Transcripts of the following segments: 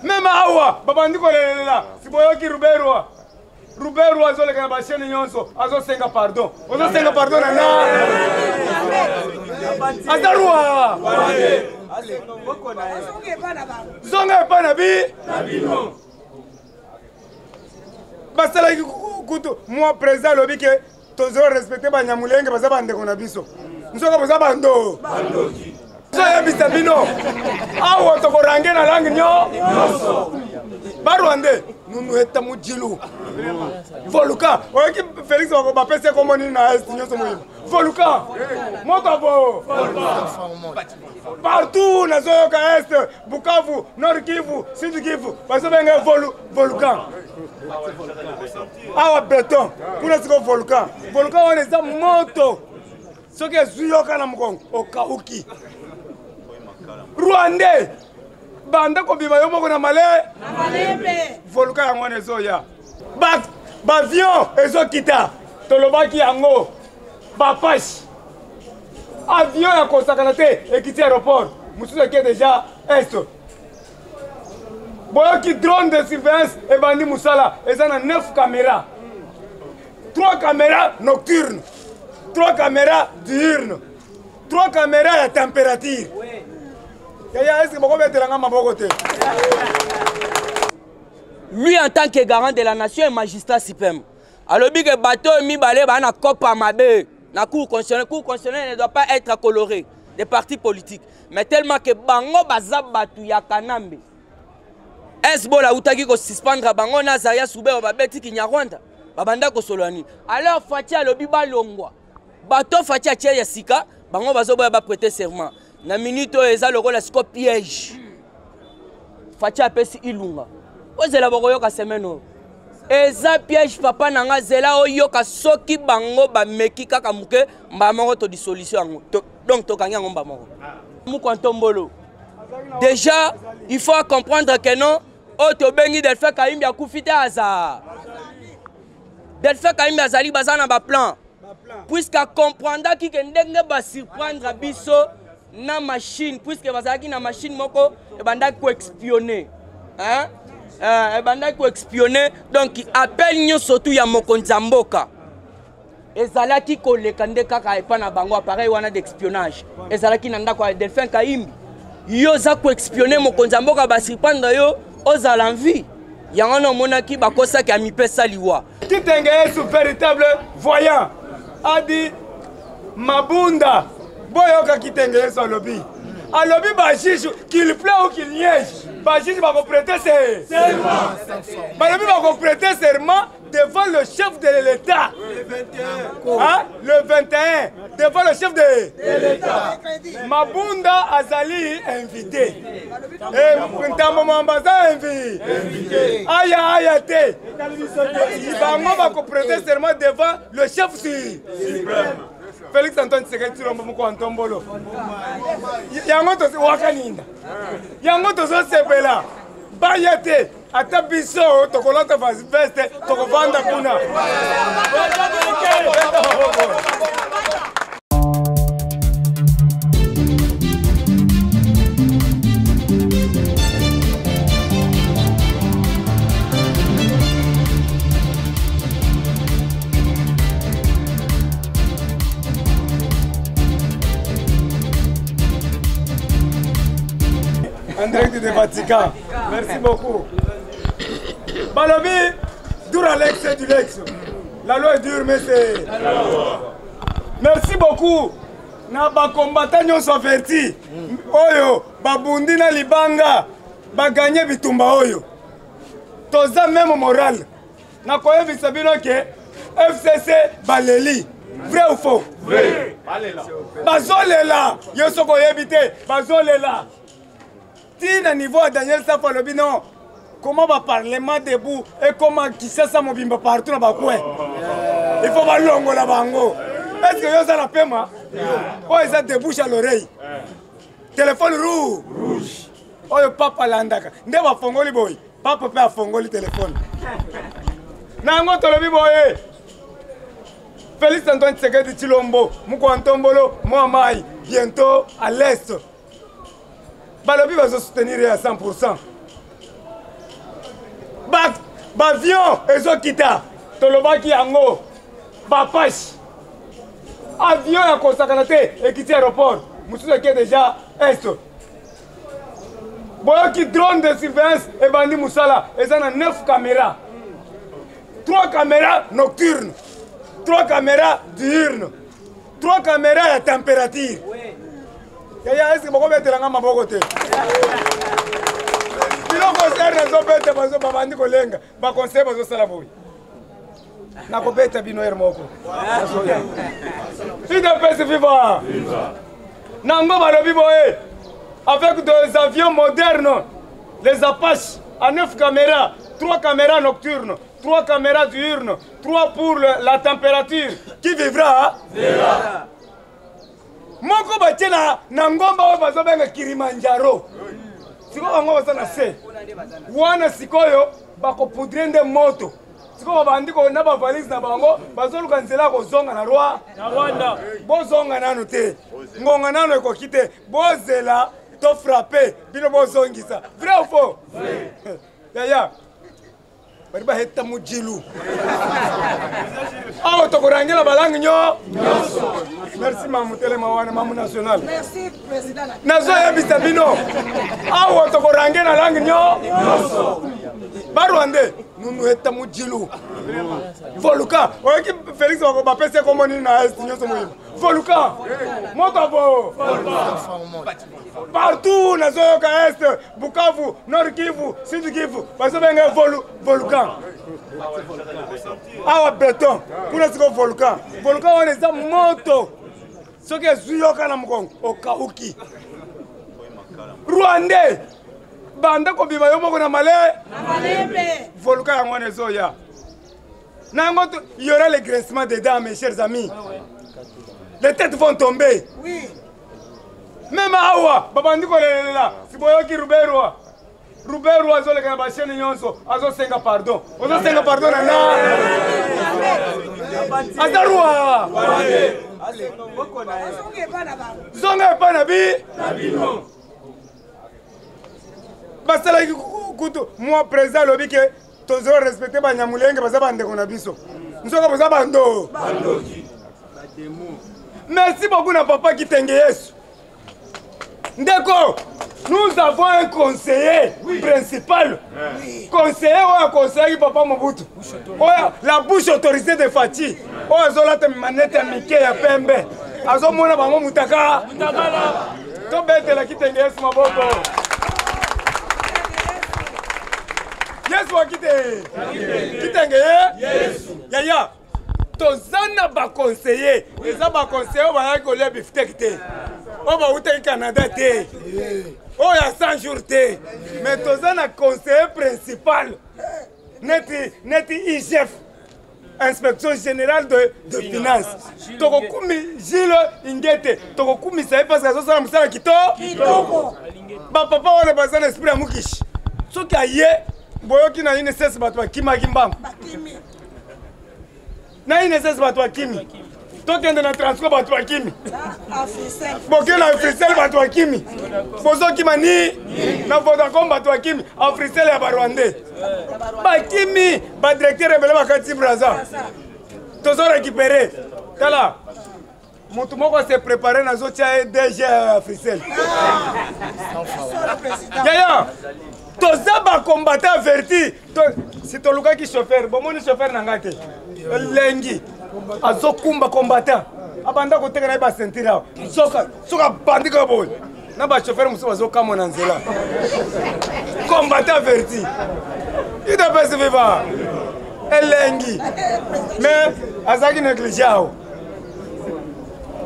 Meme awa babandi kolelelela siboyoki Ruberwa. Ruberwa azoleka na bachaine nyonso azosenga pardon. Ozosenga pardon na na aza roi. Zonga epai na bi basalaki kutu mwa président alobi ke tozo respecte banyamulenge baza bandeko na biso nzoka boza bando toyebisa bino awa tokorange na langue nyonso barwandais nunueta mujilu voluka oyoki félix bapesi ekombo nini na est nyonso moyimba voluka moto avo partout nazoyoka est bukavu nord kivu sud kivu bazobenga volu volcan awa beton kuna siko volcan volcan wana eza moto soki ezwi yoka na mokongo okauki rwandais banda kobima yo moko na male volcan yango wana ezoya bavion ezokita tolobaki yango bapashi avion ya kosakana te ekiti aéroport mosusu eke deja est boyoki drone de surveillance ebandi mosala eza na 9 caméra 3 caméra nocturne 3 caméra diurne 3 caméra ya température yaya eske bokobetela nga maboko te lui en tant que garant de la nation et magistrat suprême alobi ke bato oyo mibale baa na kopa mabe na cour constitutionnelle cour constitutionnelle ne doit pas être colorée des partis politiques mais tellement que bango baza bato ya kanambe esbol awutaki kosuspendre bango na azaria subero babeti kinyarwanda babanda kosolola nini alors fati alobi balongwa bato fati atie ya sika bango bazoboya baprete serment na minute oyo eza lokola siko piège fati apesi ilunga ozela bokoyoka semaine oyo eza piège papa na nga zela oyoka soki bango bameki kaka moke mbala moko todissolution yango to, donc tokangi yango mbala moko mukwa ntombolo déjà il faut comprendre que non oyo tobengi delphin kayimbi akufi te aza delphin kayimbi azali baza na baplan puisque acomprendaki ke ndenge basurprendre biso na machine puisque bazalaki na machine moko ebandaki koexpionne hein? Euh, ebandaki koexpionne donc appel nyonso tu ya mokonzi ya mboka ezalaki koleka nde kaka epai na bango appareil wana d'expionnage ezalaki na ndako ya delphin kayimbi yo oza koexpionne mokonzi ya mboka basurprendre yo ozala envie yango wana omonaki bakosaki amipesa liwa Kitenge Yesu véritable voyant a dit Mabunda boyoka Kitenge Yesu alobi alobi ba juge qu'il pleut ou qu'il neige ba juge bako prêter serment balobi bako prêter serment devant le chef de l'État le 21, hein? le 21 devant le chef de, de l'État Mabunda azali invité eh, Ntambo Mwamba aza invité aya aya te bango bakoprete serment devant le chef suprême félix antoine tshisekedi tshilombo moko ya ntombolo yango wakaninda yango tozosepela baya te ata biso tokolata veste tokovanda kuna En direct de Vatican. Merci beaucoup. Balobi, dur Alex, c'est du lex. La loi est dure, mais c'est. Merci beaucoup. Na ba combattant nyonso averti. Oyo babundi na libanga baganye bitumba oyo. Toza même moral. Nakoyebisa bino ke FCC baleli. Vrai ou faux? Vrai. Bazolela. Yo soki oyebi te, bazolela. Ti na niveau ya Daniel Safu alobi non. Comment ba parlement debout et comment Kinshasa mobimba partout na ba coin. Il faut balongola bango. Est-ce que yo oza na pema? Oyo eza de bouche à l'oreille. Téléphone rouge. Oyo papa alandaka. Nde bafongoli boye. Papa mpe afongoli telefone. Na yango tolobi boye. Félix Antoine Tshisekedi Tshilombo, mukwa ntombolo, mwa mai, bientôt à l'est. Balobi bazo soutenir ye à 100%. Baavion ezokita, tolobaki yango, bapache avion ya kosakana te ekiti aéroport, mosusu eke déjà est. Boyoki drone de surveillance ebandi mosala, eza na 9 caméra, 3 caméras nocturnes, 3 caméras diurnes, 3 caméras ya température. Yaya, eske bokobetelanga maboko te? Biloko sere nazobeta, babandi kolenga, baconseil bazosala boye, nakobeta bino ere moko. UDPS viva! Nango balobi boye, avec des avions modernes, les Apaches à 9 caméras, 3 caméras nocturnes, 3 caméras diurnes, 3 pour la température. Qui vivra verra. Moko batie na ngomba oyo bazobenga Kilimanjaro. Sikoyo bango baza na se wana, sikoyo bakopoudre nde moto. Sikoyo babandi na bavalise na bango, bazoluka nzela ya kozonga na Rwanda. Bozonga nano te, ngonga nano ekoki te, bozela to frappe bino, bozongisa. Vrai ou faux? Yaya, bali baheta mujilu awa, tokorangela balangi nyo. Merci mamu, telema wana mamu national. Nazoyebisa bino, awa tokorange na langi nyo. Barwandais nunu heta mujilu voluka. Oyoki Félix bapesi kombo nini na est nyonso moyima? Voluka moto avo partout. Nazoyoka est, Bukavu, Nord Kivu, Sud Kivu, bazobenga volcan. Awa beton, kuna siko volcan. Volcan wana eza moto, soki ezwi yoka na mokongo, okauki. Rwandais, banda kobima yo moko na male. Volcan yango wana ezoya na yango, il y aura le grincement des dents, mes chers amis, les têtes vont tomber. Oui. Même awa babandi kolelelela. Si boyoki Ruberwa, Ruberwa azoleka na bachaîne nyonso, azosenga pardon. Ozosenga pardon na na aza roi, zonga epai na bi. Basalaki kutu mwa président alobi ke tozo respecte Banyamulenge, baza bandeko na biso, nzoka boza bando. Merci beaucoup na papa Kitenge Yesu. Ndeko, nous avons un conseiller, oui, principal, oui. Conseiller oyo akonseyaki papa Mobutu, oyo la bouche autorisée de Fatshi, oyo azolata manete ya mike ya pembe, azomona bango mutaka. Tobetela Kitenge Yesu maboko. Yesu akite Kitenge ye. Yaya, toza na baconseiller, eza baconseiller oyo bayaki kolia bifteck te, oyo bautaki Canada te, oyo ya 100 jours te, mais toza na conseiller principal neti IGF, inspection générale de finance. Tokokumi Gile Ingete, tokokumisa ye parce que azosala mosala kitoko. Bapapa wana baza na esprit ya mokishi. Soki aye, boyoki na INSS bato bakimaki mbango, na INSS bato bakimi, tokende na Transco bato bakimi, boke na Africell bato bakimi, bozokima ni na Vodacom bato bakimi, Africell ya Barwandais bakimi, badirecteur ebele bakati Braza. Tozo récupéré. Tala, motu moko se préparé, nazotia ye DG ya Africell. Yaya, toza bacombattant averti. Si tolukaki chauffeur, bomoni chauffeur na ngai te, elengi azokumba, combattant abanda koteka na ye baceinture awa. Soka soki abandi kaka boye, na bachauffeur mosusu bazokamwa na nzela. Combattant averti, UDPS viva! Elengi, mais azalaki néglige awa.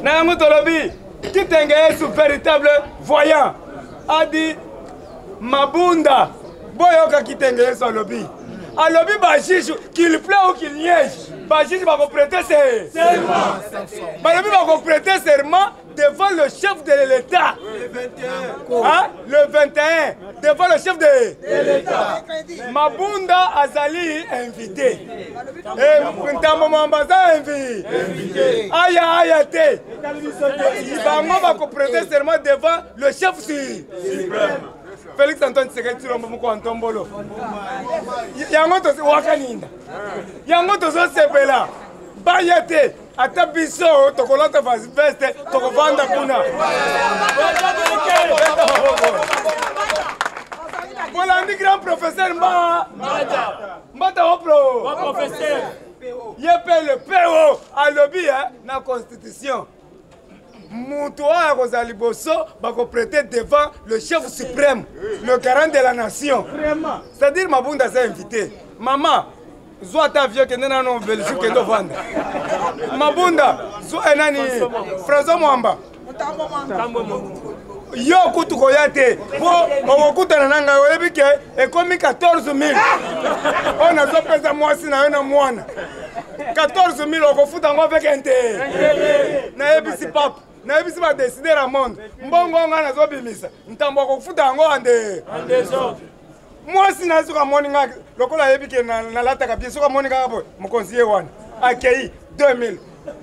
Na yango tolobi Kitenge Yesu, véritable voyant, adi Mabunda. Boyoka Kitenge Yesu alobi, alobi bajuge, qu'il pleut ou qu'il neige, bajuge bakoprêter serment. Balobi bakoprêter serment devant le chef de l'État, hein? Le 21, devant le chef de l'État. Mabunda azali invité, Ntambo Mwamba aza invité. Aya aya te, bango bakoprêter serment devant le chef suprême. Félix Antoine Tshisekedi Tshilombo moko wa ntombolo. Yango wakaninda. Yango tozosepela. Baya te ata biso tokolata veste tokovanda kuna. Bolandi grand professeur Mba. Mbata wa pro. Professeur. Ye pe le PO alobi na constitution. Moto oyo akozala liboso bakoprete devant le chef suprême, le garant de la nation. C'est-à-dire Mabunda aza invité. Mama, zwa ata vieux kende nano Belgique kende ovanda. Mabunda, zwa nani François Mwamba. Yo kutu koya te po okokutana na ngai oyebi ke ekomi 14 000 oyo nazopesa mwasi na yo na mwana 14 000 okofuta yango avec intérêt. Nayebisi pape, nayebisi badeside ya monde, mbongo ngai nazobimisa ntambo akofuta yango ande mwasi na soki amoni ngai lokola ayebi ke nalataka bien, soki amoni kaka boye mokonzi ye wana akei 2000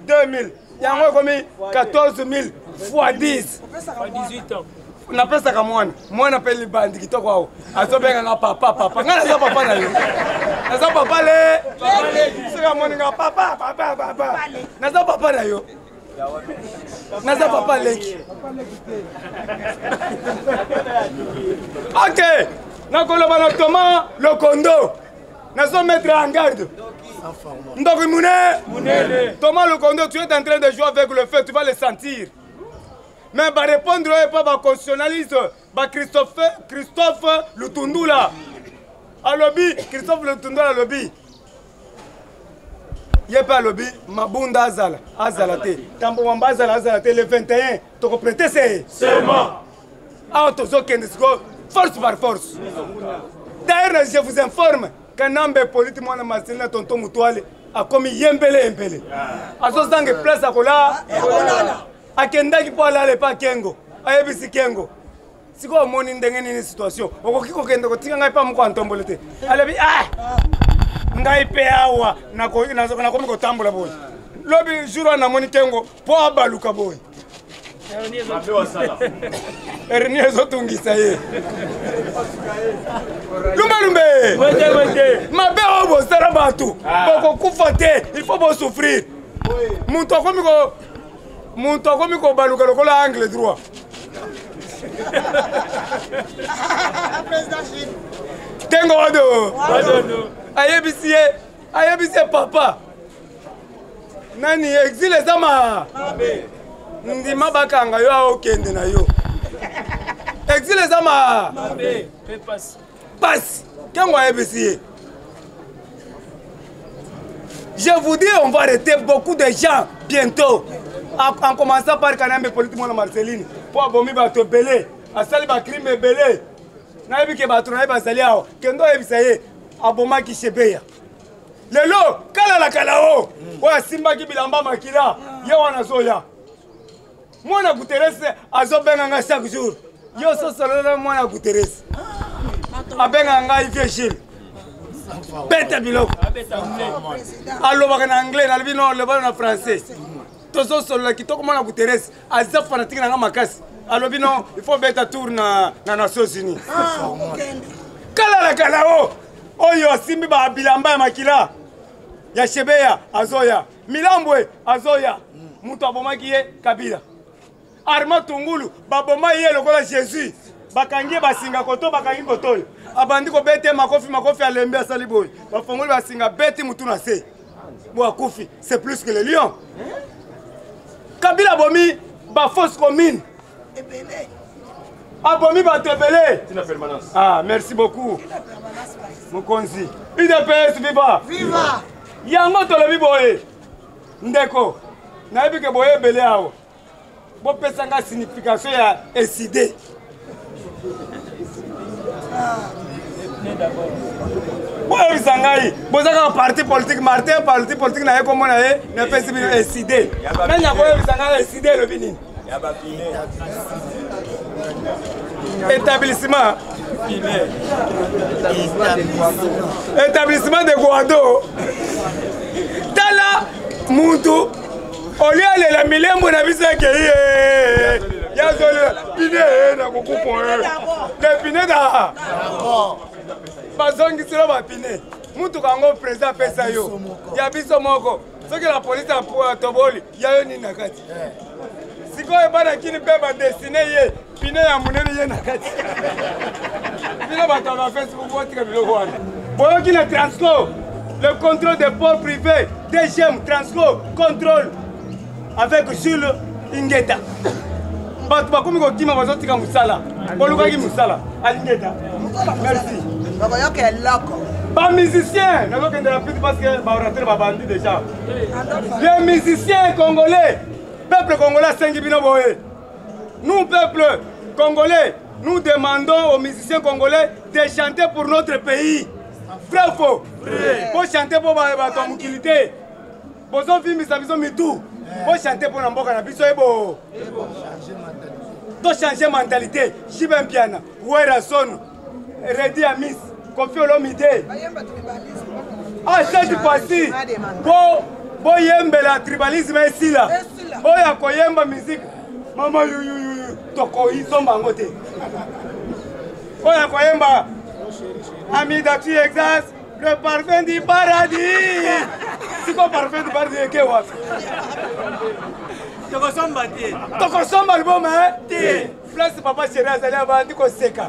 2000 yango ekomi 14 000 fois 10. Napesaka mwana, mwana mpe libandi kitoko awa azobenganga papa papa, ngai naza papa na yo, naza papa le soki amoni nga papa papa papa, naza papa na yo, naza papa leki. Ok, nakoloba na Thomas Lokondo, nazo mettre en garde Ndoki Munene. Thomas Lokondo, tu es en train de jouer avec le feu, tu vas le sentir. Mais ba répondre pas ba constitutionnaliste, ba Christophe Lutundula. Alobi, Christophe Lutundula alobi. Ye pe alobi Mabunda azala, azala te. Tambo Mwamba azala, azala te. Le 21 toko prêter c'est serment. Ah, tozokende sikoyo force par force. D'ailleurs, je vous informe Kanambe Politi mwana Marcelina tonton Mutwale akomi yembele yembele. Azozanga place akola. Akendaki po alala epa Kengo. Ayebisi Kengo. Sikoyo omoni ndenge nini situation. Okoki kokende kotika ngai pa moko ya ntombolo te. Alobi ah ngai pe awa nakomi kotambola boye. Lobi jour wana namoni Kengo po abaluka boye. Hernie ezotungisa ye. Lumbe lumbe. Mabe oyo bosala bato bokokufa te, il faut bosouffrir. Moto akomi ko moto akomi kobaluka lokola angle droit. Kengo wado. Ayebisi ye, ayebisi ye papa. Nani exil eza ma ndima bakanga yo aokende na yo. Exil eza ma pasi. Kengo ayebisi ye. Je vous dis, on va arrêter beaucoup de gens bientôt. En commençant par Kanambe Politi Mwana Marceline. Po abomi bato ebele, asali ba crime ebele. Nayebi ke bato na ye bazali awa. Kendo ayebisa ye, abomaki Shebeya. Lelo, kala la kala o. Oyo asimbaki bilamba makila, ye wana azoya. Mwana Guterres azobenga nga chaque jour. Yo sosolola mwana Guterres. Abenga ngai vieux Gilles. Beta biloko. Alobaka na anglais, nalobi non, alobaka na français. Tozosolola kitoko mwana Guterres aza fanatique na nga makasi. Alobi non, il faut beta tour na Nations Unies. Kala la kala o. Oyo asimbi ba bilamba ya makila. Ya Shebeya azoya. Milambwe azoya. Mutu abomaki ye Kabila. Armand Tungulu baboma ye lokola Jésus. Bakangi ye basinga koto, bakangi koto oyo. Abandi kobete makofi, makofi alembi asali boye. Bafongoli basinga beti mutu na se. Bo akufi, c'est plus que le lion. Kabila abomi ba fausse commune. Abomi bato ebele. Ah, merci beaucoup. Mokonzi. UDPS viva. Viva. Yango tolobi boye. Ndeko, nayebi ke boye ebele awa. Bopesa nga signification ya ECIDE. Boyebisa ngai, boza kaka parti politique, Martin parti politique na ye kombo na ye, napesi bino ECIDE. Nani akoyebisa ngai ECIDE elobi nini? Établissement. Établissement de Guado. Tala mutu olie alela milembo na biso akei. Yazolela pine eh, na kokufa eh. Le pine da bazongisela bapine mutuka yango président apesa yo ya biso moko soki la polise atoboli ya yo nini na kati eh. Sikoyo bana kini mpe badesine ye pine ya monene ye na kati. Bino bato ya bafacebook botika biloko wana. Boyoki na Transco, le contrôle des ports privés, DGM Transco contrôle avec Jules Ingeta. Bato bakomi kokima, bazotika mosala, bolukaki mosala. Alingeta, merci. Bakoyoka eloko. Bamusicien nazokende rapide parce que baorateur babandi déjà. Les musiciens congolais, peuple congolais asengi bino boye. Nous, peuple congolais, nous demandons aux musiciens congolais de chanter pour notre pays. Vrai ou faux? Bo chanter pour bato ya mokili te. Bozovimbisa biso mitu. Bo chanter pour na mboka na biso ebo. To changer mentalité. JB Mpiana, Werrason, Reddy Amis, Koffi Olomide. Ah, cette fois-ci, bo boyembela tribalisme esila. Oyo akoyemba musique mama yuyuyuyu tokoyisomba yango te. Oyo akoyemba Amida tu exerces le parfum du paradis. Siko parfum du paradis eke wapi? Tokosomba te. Tokosomba album te. Place papa chéri azali abandi koseka.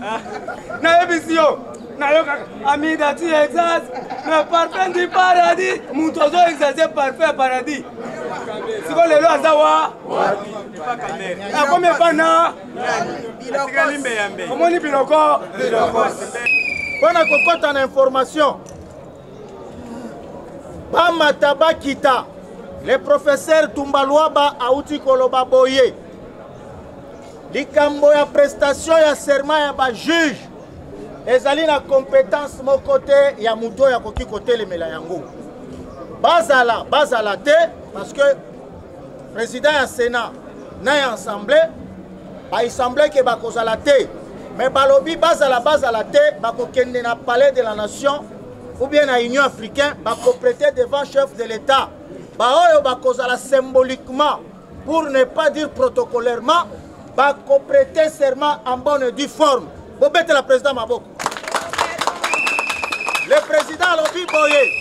Nayebisi yo, nayokaka Amida tu exerces le parfum du paradis. Moto azo exercer parfum ya paradis. Siko lelo aza wa akomi epa na omoni biloko mpo na kokɔta na information bamata bakita. Le professeur Tumbaluaba auti koloba boye likambo ya prestation ya serment ya bajuge ezali na compétence moko te ya moto oyo akoki kotelemela yango. Bazala bazala te, parce que président ya Sénat na ya assemblée baassemblée ke bakozala te, mais balobi bazala bazala te, bakokende na palais de la nation ou bien na Union africaine, bakoprêter devant chef de l'État. Baoyo bakozala symboliquement, pour ne pas dire protocolairement, bakoprêter serment en bonne et due forme. Bobetela président maboko. Le président alobi boye,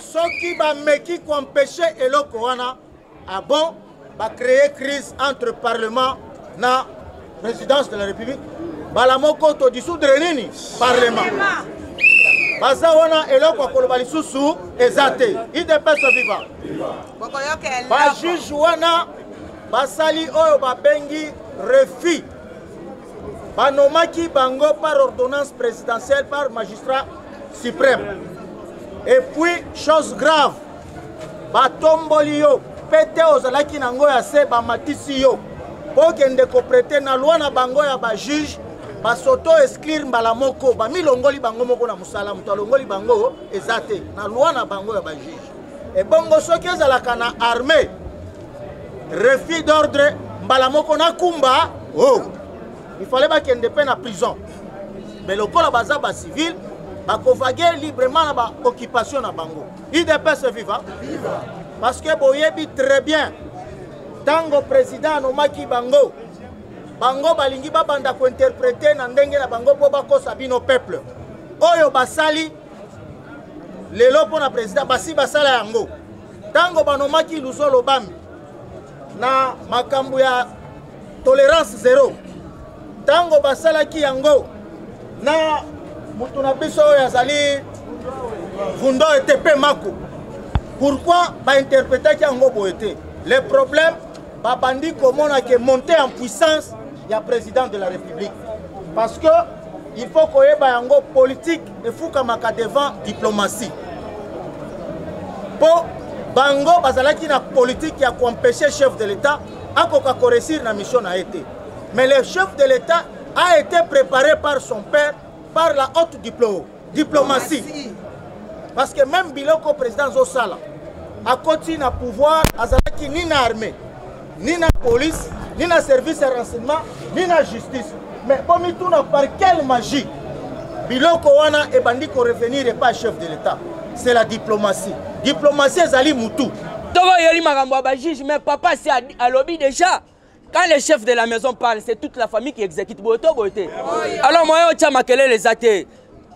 soki bameki koempêche eloko wana, ah bon, bacréer crise entre parlement na présidence de la République, bala moko todissoudre nini parlement. Baza wana eloko ya koloba lisusu eza te. UDPS viva. Bajuge wana basali oyo babengi refus, banomaki bango par ordonnance présidentielle par magistrat suprême. Et puis chose grave, batomboli yo pete ozalaki nango ya se, bamatisi yo mpo okende koprete na loi na bango ya bajuge, basoto exclure mbala moko, bamilongoli bango moko na mosala, moto alongoli bango eza te na loi na bango ya bajuge. Ebongo soki ezalaka na armée, refus d'ordre mbala moko na kumba, oh, il fallait bakende mpe na prison. Mais lokola baza ba civil, bakovage librement na ba occupation na bango. UDPS viva. Parce que boyebi très bien tango président anomaki bango, bango balingi babanda kointerprete na ndenge na bango mpo bakosa bino peuple. Oyo basali lelo mpo na président, basi basala yango ntango banomaki Luzolo Bambi na makambo ya tolérance zéro, ntango basalaki yango na moto na biso oyo azali Vundo Etepe Mako. Pourquoi bainterpretaki yango boye te? Le problème, babandi komona ke monter en puissance ya président de la République, parce que il faut koyeba yango, politique efukamaka devant diplomatie. Po bango bazalaki na politique ya koempêcher chef de l'État akoka koréussir na mission na ye te. Mais le chef de l'État a été préparé par son père, par la haute diplomatie. Parce que même biloko président Zosala akoti na pouvoir, azalaki ni na armée, ni na police, ni na service de renseignement, ni na justice. Mais bomituna par quelle magie biloko wana ebandi ko revenir epa chef de l'État? C'est la diplomatie. Diplomatie ezali mutu. Toko yeli makambo ya ba juge, mais papa si alobi déjà. Quand le chef de la maison parle, c'est toute la famille qui exécute. Boye to boye te. Alors moyen otia makelele eza te.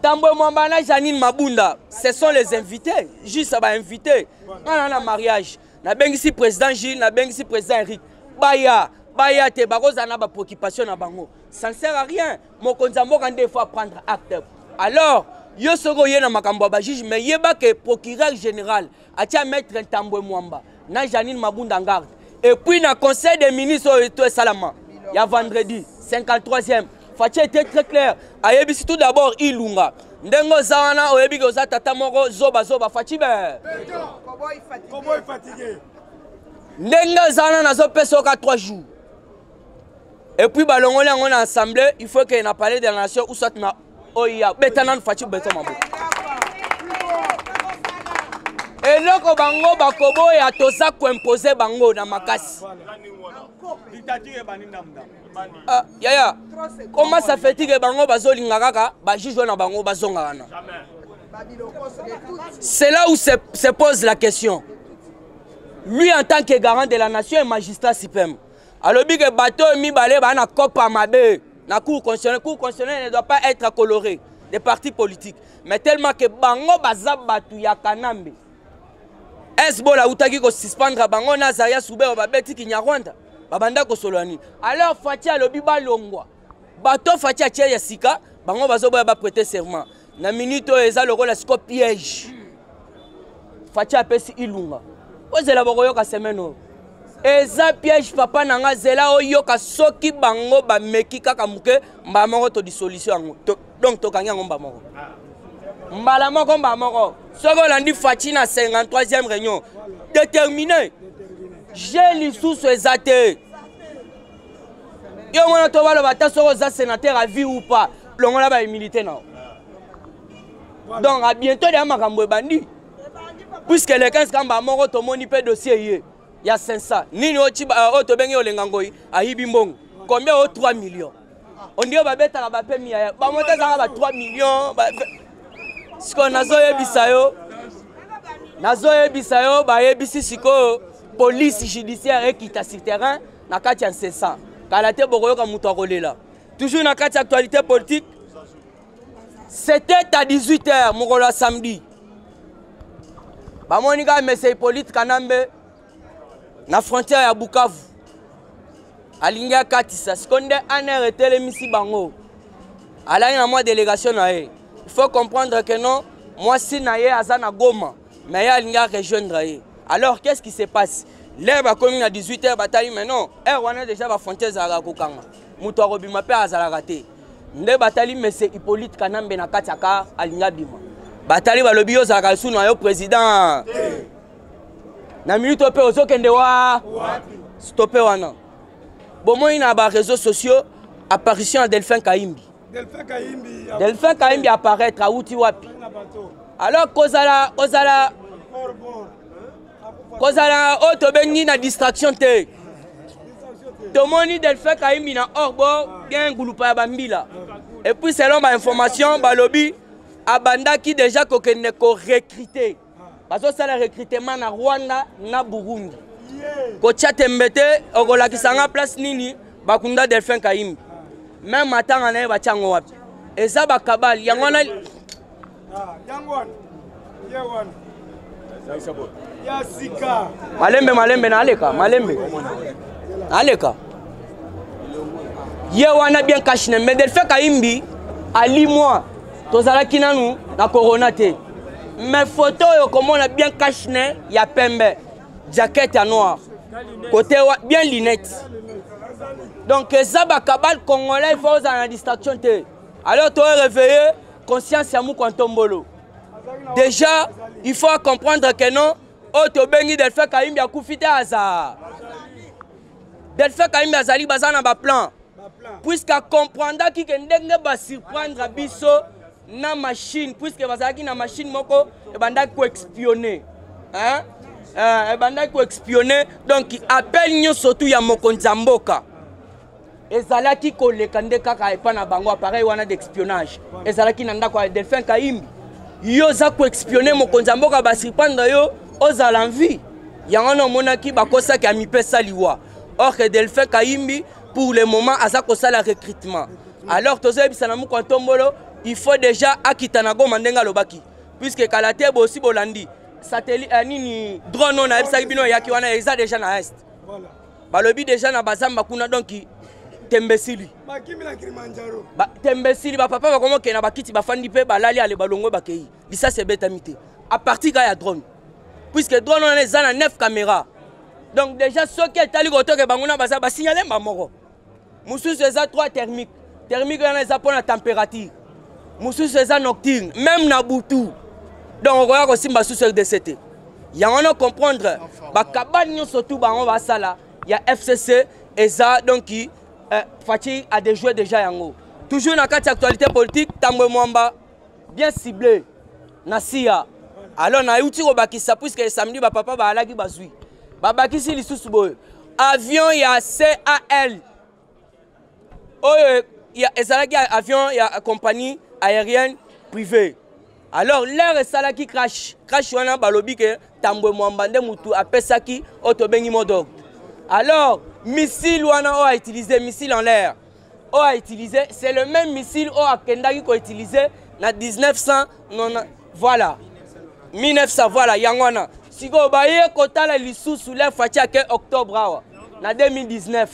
Tambwe Mwamba na Janine Mabunda, ce sont les invités, juste ba invités. Nga na mariage, nabengisi président Gilles, nabengisi président Eric. Baya, baya te bakozala na ba préoccupation na bango. Ça ne sert à rien. Mokonzi ya mboka nde faut prendre acte. Alors, yo soki oye na makambo ya ba juge, mais yeba que procureur général atia maître Ntambwe Mwamba na Janine Mabunda en garde. Et puis na conseil des ministres oyo to esalama ya vendredi 53e, Fatshi était très clair, ayebisi tout d'abord Ilunga ndenge oza wana oyebi ke oza tata moko zoba zoba Fatshi be Cowboy fatigué. Ndenge oza wana nazopesa yo ka 3 jours et puis balongoli yango na assemblée, il faut que na palais de la nation ou soit na oya beta nanu Fatshi beto maboko. Eloko bango bakoboya toza koimpose bango na makasi. Ah, yaya, comment ça fait que bango bazolinga kaka bajuge wana bango bazonga wana? C'est là où se, se pose la question. Lui, en tant que garant de la nation et magistrat suprême, alobi ke bato oyo mibale baa na kopa mabe na cour constitutionnelle. Cour constitutionnelle ne doit pas être colorée des partis politiques, mais tellement que bango baza bato ya Kanambe, Esbol autaki kosuspendre bango na Zaria Subero, babeti Kinyarwanda, babanda kosolola nini. Alors Fatshi alobi balongwa. Bato Fatshi atie ya sika, bango bazoboya baprêter serment. Na minute oyo eza lokola siko piège. Fatshi apesi Ilunga, ozela bokoyoka semaine oyo eza piège. Papa na nga, zela oyoka. Soki bango bameki kaka moke, mbala moko todissolution yango to, donc tokangi yango mbala moko, mbala moko, mbala moko. Soki olandi Fatshi na 53e réunion, déterminé je lisusu eza te. Yo mwana to baloba, ata soki oza sénateur à vie ou pas, longola baimmunité na yo. Donc à bientôt deya makambo ebandi, puisque le 15 kamba moko tomoni mpe dossier ye ya 500 nini oyo tobengi Olenga Ngoi ayibi mbongo combien o 3 millions. Ondire babetaka bapemi ya bango te, ezalaka ba 3 millions. Sikoyo nazoyebisa yo, bayebisi sikoyo police judiciaire ekita sur terrain na kati ya 500. Kala te bokoyoka moto akolela. Toujours na kati ya actualité politique, c'était à 18 heures mokolo ya samedi, bamoni kaka monsieur Hippolyte Kanambe na frontière ya Bukavu, alingi akatisa. Sikoyo nde ANR etelemisi bango, alaki na mwa délégation na ye. Il faut comprendre que non, mwasi na ye aza na Goma, mais ye alingi arejoindre ye. Alors qu'est-ce qui se passe? L'heure bakomi na 18 heures, batali, mais non, heure wana déjà bafrontière ezalaka kokanga, moto akobima mpe azalaka te. Nde batali monsieur Hippolyte Kanambe na kati ya car, alingi abima. Batali, balobi: yo ozalaka lisusu na yo président na minute oyo mpe ozokende wa stope wana. Bomoi na baréseaux sociaux, apparition ya Delphin Kaimbi. Delphin Kayimbi. Delphin Kaimbi apparaître, awuti wapi? Alors kozala kozala oyo tobengi na distraction te. Tomoni Delphin Kaimbi na hors-bord, bien ngulupa ya bambila. Et puis selon bainformation, balobi abandaki déjà kokende korecruter, bazosala recrutement na Rwanda na Burundi. Kotia tembe te, okolakisa nga place nini bakunda Delphin Kaimbi? Même matanga na ye batia yango wapi? Eza bakabali yango wana. Yango wana ye wana ya sika. Malembe malembe, naleka malembe, naleka. Ye wana bien cache-nez. Mais Delphin Kaimbi alimwa, tozalaki nanu na corona te, mais photo oyo komona bien cache-nez ya pembe, jaquette ya noir, côté wa bien lunette. Donc eza bakabale congolais, il faut ozala na distraction te. Alors to réveiller conscience ya mukwa ntombolo. Déjà il faut comprendre que non, oyo tobengi Delphin Kayimbi akufi te, aza Delphin Kayimbi azali, baza na baplan, puisque acomprendaki ke ndenge basurprendre biso na machine, puisque bazalaki na machine moko ebandaki koespionner, hein? Ebandaki koespionner. Donc appel nyonso tu ya mokonzi ya mboka ezalaki koleka nde kaka epa na bango. Appareil wana d'espionnage ezalaki na ndako ya Delphin Kayimbi. Yo oza koespionner mokonzi ya mboka, basurprendre yo ozala en vie. Yango wana omonaki bakosaki amipesa liwa. Or que Delphin Kayimbi, pour le moment, aza kosala recrutement. Alors tozoyebisa na mukwa ntombolo, il faut déjà akita na Goma ndenge alobaki. Puisque kala te bosi bolandi satellite nini drone oyo nayebisaki bino eyaki wana eza déjà na est. Voilà. Balobi déjà na bazamba kuna, donc tembesili. Bakimi na Kilimanjaro. Ba, tembesili bapapa bakomokende na bakiti bafandi mpe balali ale balongwe bakei. Lisasi ebetami te. À partir kaka ya drone. Puisque drone wana eza na 9 caméras. Donc déjà soki etali kotoke bango na baza basignale mba moko. Mosusu eza 3 thermique. Thermique wana eza mpona température. Mosusu eza nocturne, même na butu. Donc okoya kosimba susu RDC te. Yango wana comprendre bakabane nyonso tu bango basala ya FCC eza donc Fatshi a déjoué déjà yango. Toujours na kati actualité politique, Tambwe Mwamba bien ciblé na sia. Alors na yuti kobakisa puisque samedi ba papa ba alaki bazui. Babakisi lisusu boye. Avion ya CAL. Oyo ya ezalaki avion ya compagnie aérienne privée. Alors l'air esalaki crash. Crash wana balobi ke Tambwe Mwamba nde mutu apesaki oyo tobengi mot d'ordre. Alors missile wana oyo a utilisé, missile en l'air oyo a utilisé, c'est le même missile oyo akendaki ko utiliser na 1990, voilà 1900, voilà yango wana. Sikoyo baye kotala lisusu le Fatshi ake octobre awa na 2019.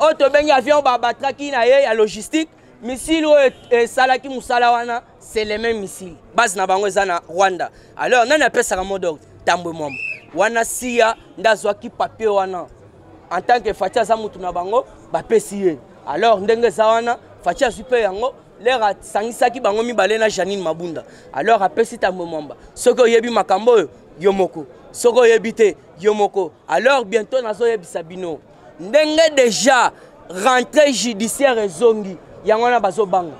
Oyo tobengi avion babatraki na ye ya logistique, missile oyo esalaki mosala wana, c'est le même missile. Base na bango eza na Rwanda. Alors nani apesaka mot d'ordre? Tambwe Mwamba. Wana sia nde azwaki papier wana en tant que Fatshi aza mutu na bango, bapesi ye. Alors ndenge eza wana, Fatshi azwi mpe yango, lere asangisaki bango mibale na Janine Mabunda. Alors apesi Tambwe Mwamba. Soki oyebi makambo oyo yo moko, soki oyebi te yo moko. Alors bientôt nazoyebisa bino ndenge déjà rentrée judiciaire ezongi, yango wana bazobanga.